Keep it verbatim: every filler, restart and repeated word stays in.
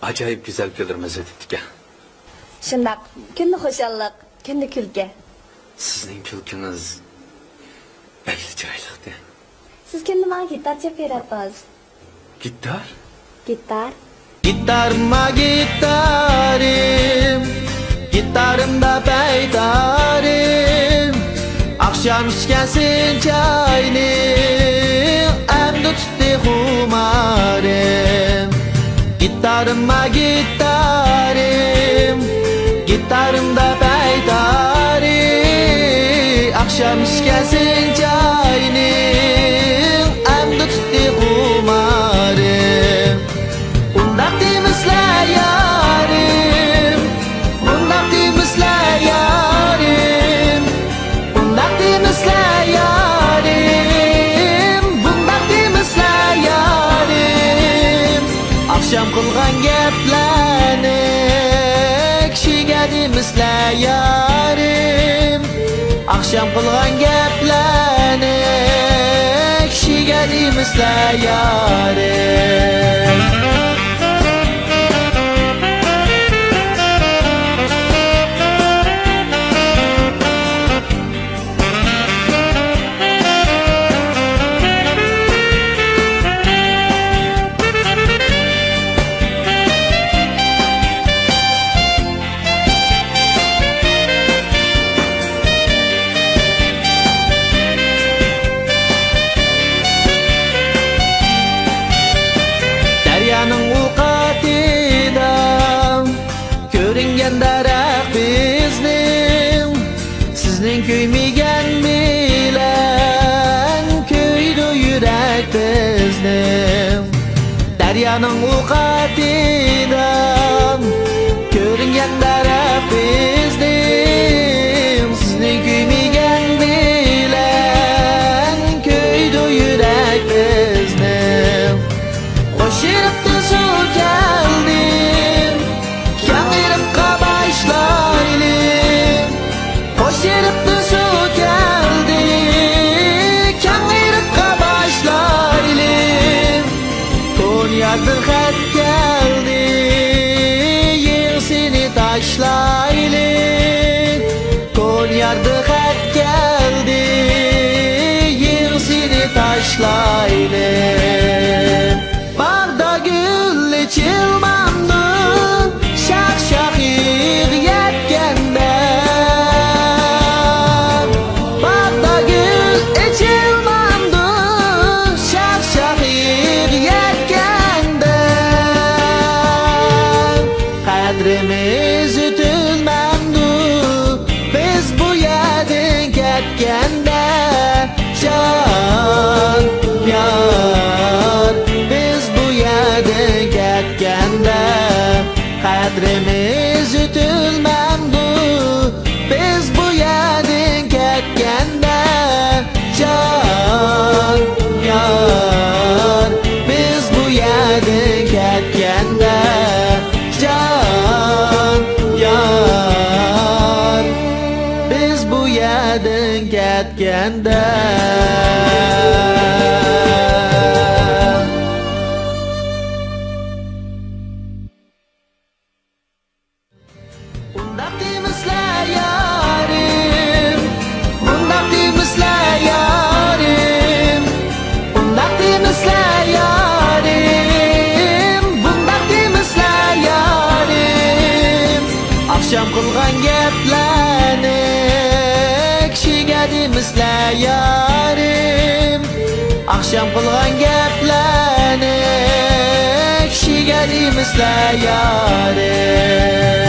ئاجايىپ گۈزەل كۈنلىرىمىز ئۆتۈپتىكەن. شۇنداق، كۈندە خۇشاللىق، كۈندە كۈلكە. سىزنىڭ كۈلكىڭىز بەكلا چىرايلىقتى. سىز كۈندە ماڭا گىتار چېلىپ بېرەتتىڭىز. گىتار؟ گىتار. گىتارىم، گىتارىم، گىتارىمدا پەيدارىم. ئاخشام ئىچكەنسېرى چاينى، ئەمدى تۇتتى خۇمارىم. گىتارىم، گىتارىم، گىتارىمدا پەيدارىم. ئاخشام ئىچكەنسېرى چاينى، ئەمدى تۇتتى خۇمارىم. ئۇنداق دېمىسىلە يارىم، مۇنداق دېمىسىلە يارىم. ئۇنداق دېمىسىلە يارىم، بۇنداق دېمىسىلە يارىم. ئاخشام قىلغان گەپلەرنى كىشىگە دېمىسىلە يارىم. ئاخشام قىلغان گەپلەرنى كىشىگە دېمىسىلە يارىم. دەريانىڭ ئۇ قېتىدا كۆرۈنگەن دەرەخ بىزنىڭ، سىزنىڭ كۆيمىگەن بىلەن كۆيىدۇ يۈرەك بىزنىڭ. دەريانىڭ ئۇ قېتىدا كۆرۈنگەن دەرەخ بىزنىڭ، سىزنىڭ كۆيمىگەن بىلەن كۆيىدۇ يۈرەك بىزنىڭ. خوش ھېرىپتىن سۇ كەلدى، كەڭ ھېرىپقا باشلايلى. خوش ھېرىپتىن سۇ كەلدى، كەڭ ھېرىپقا باشلايلى. كونياردىن خەت كەلدى، يېڭىسىنى تاشلايلى. كونياردىن خەت كەلدى، يېڭىسىنى تاشلايلى. باغدا گۈل ئېچىلمامدۇ، شاخ-شاخ يېغى يەتكەندە. باغدا گۈل ئېچىلمامدۇ، شاخ-شاخ يېغى يەتكەندە. قەدرىمىز ئۆتۈلمەمدۇ، بىز بۇ يەردىن كەتكەندە. جان يار، بىز بۇ يەردىن كەتكەندە، قەدرىمىز ئۆتۈلمەمدۇ؟ بىز بۇ يەردىن كەتكەندە، جان يار، بىز بۇ يەردىن كەتكەندە، جان يار، بىز بۇ يەردىن كەتكەندە. ئۇنداق دېمىسىلە يارىم، مۇنداق دېمىسىلە يارىم. ئۇنداق دېمىسىلە يارىم، بۇنداق دېمىسىلە يارىم. ئاخشام قىلغان گەپلەرنى كىشىگە دېمىسىلە يارىم. ئاخشام قىلغان گەپلەرنى كىشىگە دېمىسىلە يارىم.